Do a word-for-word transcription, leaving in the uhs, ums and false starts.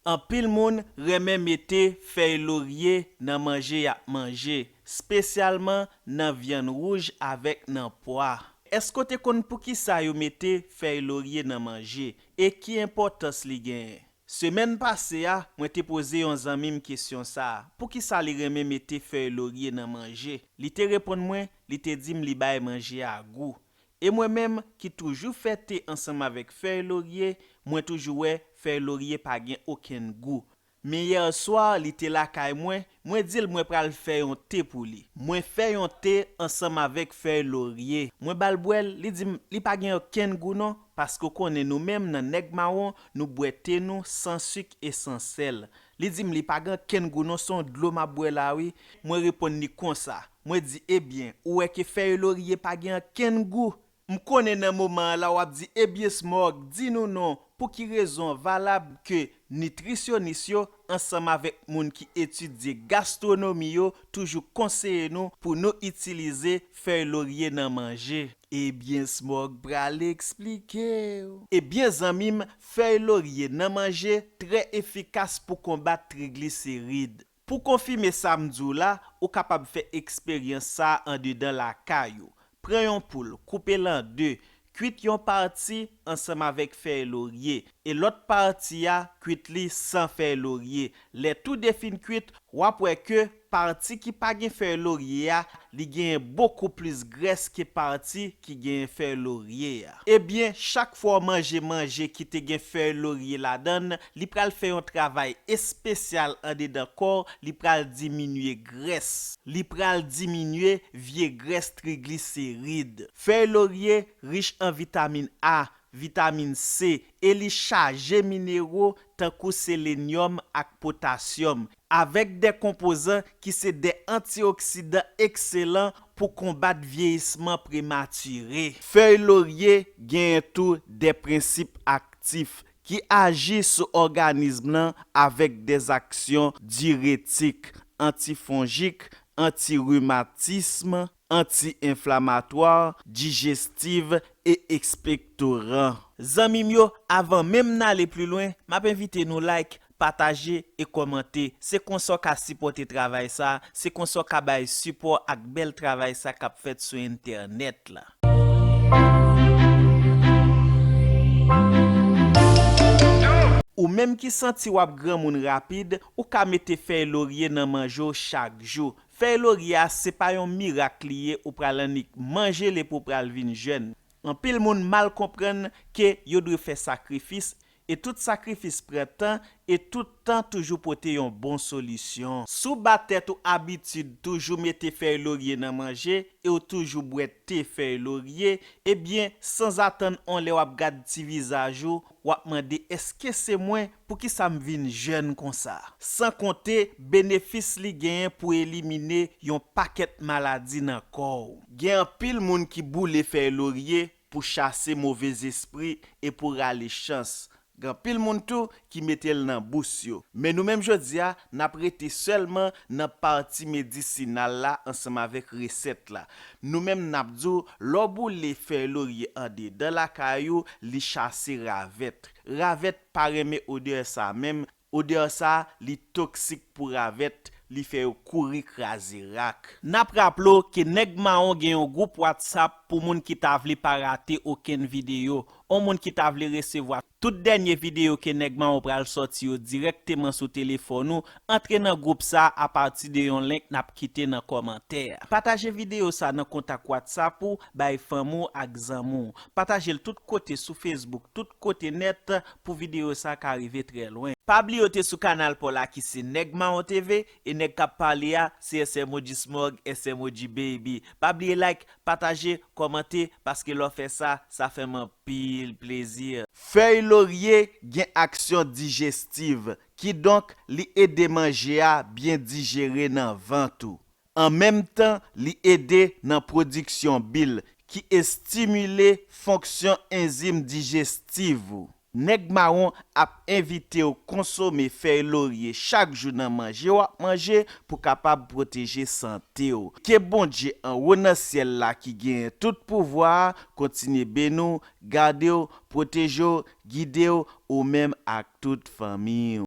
Anpil moun renmen mete fèy lorye nan manje y ap manje, espesyalman nan vyann wouj avèk nan pwa. Èske w te konn poukisa yo mete fèy lorye nan manje e ki enpòtans li genyen? Semèn pase a, mwen te poze yon zanmi m kesyon sa a, poukisa li renmen mete fèy lorye nan manje? Li te reponn mwen, li te di m li bay manje a gou. E mwen menm, ki toujou fè te ansanm avèk fèy lorye, mwen toujou wè fèy lorye pa gen okenn gou. Men yè swa, li te lakay mwen, mwen di l mwen pral fè yon te pou li. Mwen fè yon te ansanm avèk fèy lorye. Mwen ba l bwè l, li di m li pa gen okenn gou non, paske w konnen nou menm nan Nèg Mawon, nou bwè te nou san sik e san sèl. Li di m li pa gen okenn gou non, se yon dlo m ap bwè la wi. Mwen reponn li konsa. Mwen di, ebyen, ou wè ke fèy lorye pa gen okenn gou? M konnen nan moman an la w ap di, ebyen Smòg, di nou non, pou ki rezon valab ke nitrisyonis yo, ansanm avèk moun ki etidye gastwonomi yo, toujou konseye nou pou nou itilize fèy lorye nan manje? Ebyen Smòg pral eksplike w. Ebyen zanmi m, fèy lorye nan manje trè efikas pou konbat trigliserid. Pou konfime sa m di w la, ou kapab fè eksperyans sa a andedan lakay ou. Pran yon poul, koupe l an de, kwit yon pati ansanm avèk fèy lorye, e lòt pati a, kwit li san fèy lorye. Lè toude fin kwit, w ap wè ke pati ki pa gen fèy lorye a, li genyen bokou plis grès ke pati ki genyen fèy lorye a. Ebyen, chak fwa w manje manje ki te gen fèy lorye ladan l, li pral fè yon travay espesyal andedan kò w, li pral diminye grès, li pral diminye vye grès trigliserid. Fèy lorye rich an vitamin A, vitamin C, e li chaje minero tankou selenyòm ak potasyòm, avèk de konpozan ki se de antioksidan ekselan pou konbat vyeyisman prematire. Fèy lorye genyen tou de prensip aktif ki aji sou òganis lan avèk de aksyon diretik, antifonjik, anti-rimatism, anti-enflamatwa, dijestiv e ekspektoran. Zanmi m yo, avan menm n ale pli lwen, m ap envite nou like, pataje e kòmante. Se konsa w ka sipòte travay sa, se konsa w ka bay sipò ak bèl travay sa k ap fèt sou entènèt la. Ou menm ki santi w ap granmoun rapid, ou ka mete fèy lorye nan manje w chak jou. Fèy lorye a, se pa yon mirak li ye, ou pral annik manje l epi w pral vin jèn. Anpil moun mal konprann ke yo dwe fè sakrifis, e tout sakrifis pran tan, e tout tan toujou pote yon bon solisyon. Si w ba tèt ou abitid toujou mete fèy lorye nan manje, e w toujou bwè te fèy lorye, ebyen, sanzatann, on lè w ap gad ti vizaj ou, w ap mande, èske se mwen? Poukisa m vin jèn konsa? San konte benefis li genyen pou elimine yon pakèt maladi nan kò w. Gen anpil moun ki boule fèy lorye pou chase movèzespri e pou rale chans. Gen anpil moun tou ki mete l nan bous yo. Men nou menm jodi a, n ap rete sèlman nan pati medisinal la ansanm avèk resèt la. Nou menm n ap di w, lè w boule fèy lorye andedan lakay ou, li chase ravèt. Ravèt pa renmen odè sa menm. Odè sa, li toksik pou ravèt, li fè yo kouri kraze rak. N ap raple w ke Nèg Mawon gen yon gwoup WhatsApp pou moun ki ta vle pa rate okenn videyo. On moun ki ta vle resevwa tout dènye videyo ke Nèg Mawon pral sòti yo dirèkteman sou telefòn ou, antre nan gwoup sa a apati de yon link n ap kite nan kòmantè a. Pataje videyo sa nan kontak WhatsApp ou, bay fanmi w ak zanmi w. Pataje l tout kote sou Facebook, tout kote nèt pou videyo sa ka rive trè lwen. Pa bliye w te sou kanal pa w la ki se Nèg Mawon T V, e nèg k ap pale a se S M O G Smog, S M O G Baby. Pa bliye like, pataje, kòmante, paske lè w fè sa, sa fè m anpil plezi. Fèy lorye gen aksyon dijestiv, kidonk li ede manje a byen dijere nan vant ou. An menm tan, li ede nan pwodiksyon bil, ki estimile fonksyon enzim dijestiv ou. Nèg Mawon ap envite w konsome fèy lorye chak jou nan manje w ap manje pou kapab pwoteje sante w. Ke Bondye anwo nan syèl la ki genyen tout pouvwa a kontinye beni w, gade w, pwoteje w, gide w, ou menm ak tout fanmi w.